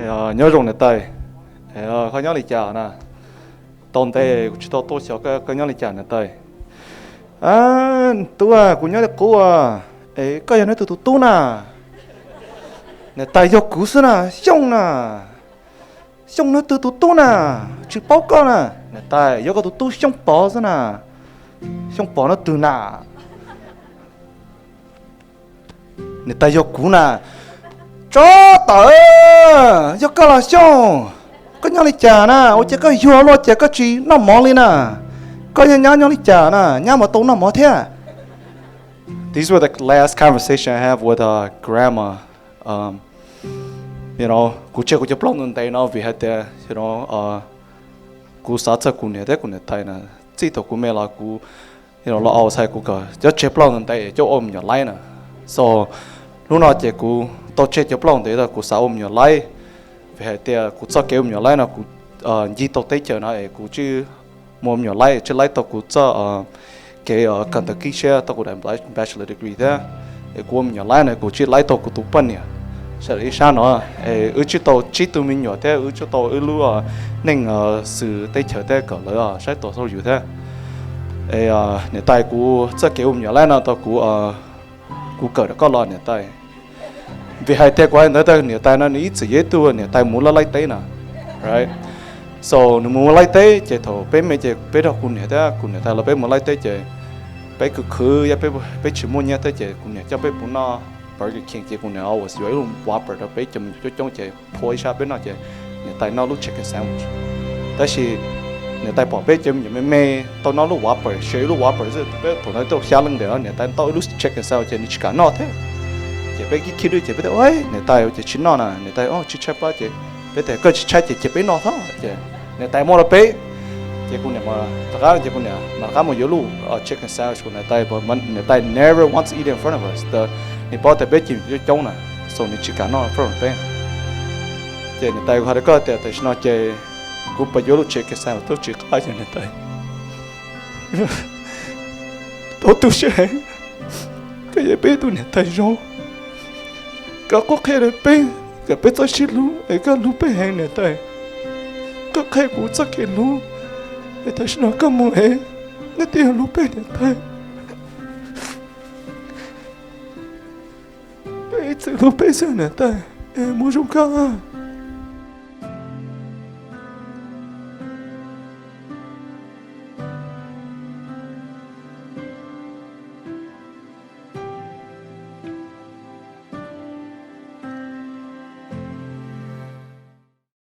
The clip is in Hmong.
Nyob zoo niam tais, koj nyob li cas na? Tau ntev kuv tsis tau tuaj xyuas koj, koj nyob li cas niam tais? Tub, kuv nyob li qub. Es koj yog leej twg tus tub na? Niam tais, yog kuv xwb na, Xyooj na. Xyooj leej twg tus tub na? Tsis paub koj na. Niam tais, yog koj tus tub Xyooj Pov xwb na. Xyooj Pov leej twg na? Niam tais, yog kuv na. Tsob tawm, yog koj los Xyooj, koj nyob li cas na? Ua cas koj yuag luaj ces koj tsis noj mov li na? Koj yog nyab nyob li cas na? Nyab mas tau noj mov thiab. These were the last conversation I have with uh, grandma. Um, you know, kuv tseg kuv cov plaub ntawv ntev no vim hais tias, you know, uh, kuv xav txog kuv niam thiab kuv niam tais na. Txij thaum kuv me los kuv, you know, los aus txhais kuv kom cov tseg plaub ntawv ntev coj ua me nyuam laib na. So hnub no ces kuv tau tseg cov plaub ntawv tas kuv xav ua me nyuam laib, vim hais tias kuv txoj kev ua me nyuam laib no kuv ncig tau teb chaws no es kuv tsis mus ua me nyuam laib, tsis laib tau kuv txoj kev Kentucky siab tau kuv daim bachelor degree thiab. Es kuv ua me nyuam laib no kuv tsis laib tau kuv tus poj niam. Sawv daws ib sab no, es wb tsis tau tsib tug me nyuam thiab wb tsis tau wb lub neej xws teb chaws thiab kom lawv saib tuaj xauj yus thiab. Es niam tais, kuv txoj kev ua me nyuam laib no tau kuv, kuv kawm rau koj los niam tais. Vim hais tias kuv hais ntawd tas niam tais no nws ib txwm yog ib tug niam tais mus laij laij teb na, right? So nws mus laij teb ces thaum peb me ces peb nrog kuv niam thiab kuv niam tais los peb mus laij teb ces peb khwv khwv yog peb tsis muaj nyiaj thiab ces kuv niam coj peb mus noj Burger King ces kuv niam ua xyuas ib lub Whopper rau peb cov me nyuam coob coob ces phua ib sab peb noj ces niam tais noj lub chicken sandwich. Tab sis niam tais pom peb cov me nyuam me me tau noj lub Whopper, xyaw ib lub Whopper xwb, peb thaum ntawd tau xya leej ntawm niam tais tau ib lub chicken sandwich ces nws tsis kam noj thiab. Ces peb khib khib dub ces peb tias, niam tais ua cas tsis noj na? Niam tais, tsis tshaib plab ces peb tias koj tsis tshaib ces cia peb noj thiab ces niam tais muab rau peb. Ces kuv niam rov qab ces kuv niam mam rov qab mus yuav lub chicken sandwich, niam tais, niam tais never wants to eat in front of us, nws paub tias peb cov me nyuam coob coob na, so nws tsis kam noj in front of peb. Ces niam tais, kuv hais rau koj tias tam sim no ces kuv pab yuav lub chicken sandwich tub tsis qab ces niam tais, tau tu siab heev, koj yog peb tus niam tais zoo, koj qhuab qhia rau peb kom peb txawj sib hlub es koj hlub peb heev niam tais. Koj qhia kuv txoj kev hlub es tam sim no koj mus es nej twb yog hlub peb niam tais. Peb ib txwm hlub peb xwb niam tais, es mus zoo koj.